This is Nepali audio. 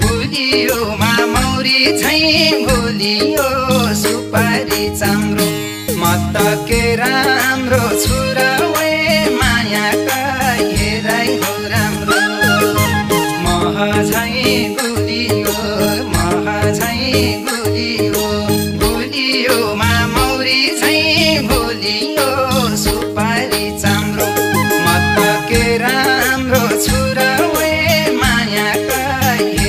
गुलियोमा मौरी झैँ भुलियो सुपारी चाम्रो म त के राम्रो छु र वे मायाका हेराइ हो राम्रो मह झैँ गुलियो मह झैँ